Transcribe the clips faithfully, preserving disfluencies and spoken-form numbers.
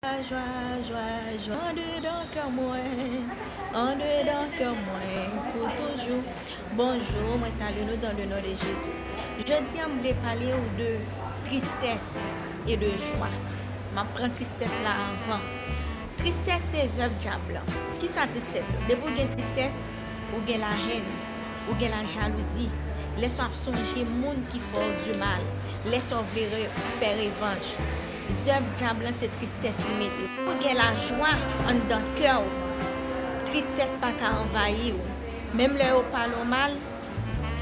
Jwa, jwa, jwa, jwa, andedan kè mwen, andedan kè mwen, pou toujou. Bonjou, mwen salye nou dans le nom de Jésus. Jodi a, m vle pale w de tristès e de jwa. M ap pran tristès la anvan. Tristès se zèv dyab lan. Kisa tristès lan? Depi w gen tristès, ou gen lahèn, ou gen lajalouzi. Lè sa w ap sonje moun ki fè w di mal, lè sa w vle re- fè revanj. Zèv dyab lan se tristès li mete. Ou gen lajwa anndan kè w, tristès pa ka anvayi w. Menm lè yo pale w mal,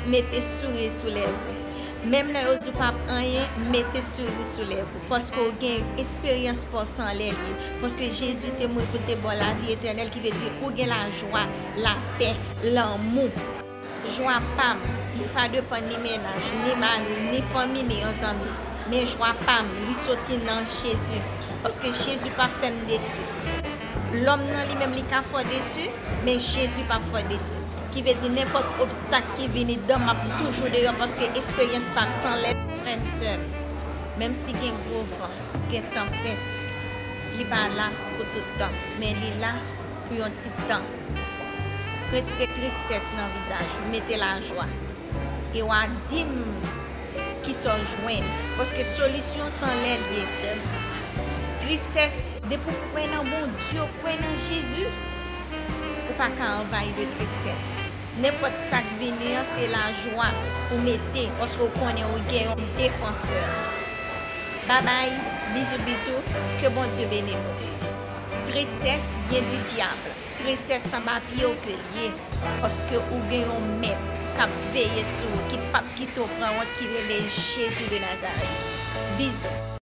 mete souri sou lèv ou. Menm lè yo di w p ap anyen, mete souri sou lèv ou. Paske w gen esperyans pa w san lè l ye. Paske Jezi te mouri pou l te ba w lavi etènèl, ki vle di ou gen lajwa, lapè, lanmou. Jwa pa m, li pa depann ni mennaj, ni mari, ni fanmi, ni yon zanmi. Men jwa pa m, li soti nan Jezi. Paske Jezi p ap fè m desi. Lòm nan li menm, li ka fè w desi, men Jezi p ap fè w desi. Ki vle di nenpòt obstak ki vini dan m ap toujou deyò, paske esperyans pa m san lè. Frè m, sè m, menm si gen gwo van, gen tanpèt, li pa la pou tout tan, men li la pou yon ti tan. Retire tristès nan vizaj ou, mete lajwa. E w a di m kisa w jwenn, paske solisyon san lè l ye, sè m. Tristès, depi w kwè nan Bondye, w kwè nan Jezi, ou pa ka anvayi de tristès. Nenpòt sa k vini an, se lajwa ou mete, paske w konnen ou gen yon defansè. Babay, bizou, bizou, ke Bondye beni nou. Tristès vyen di dyab. Tristès anba pye w ke l ye, paske ou gen yon mèt k ap veye sou ou, ki p ap kite w pran wont, ki rele Jezi de Nazarèt. Bizou.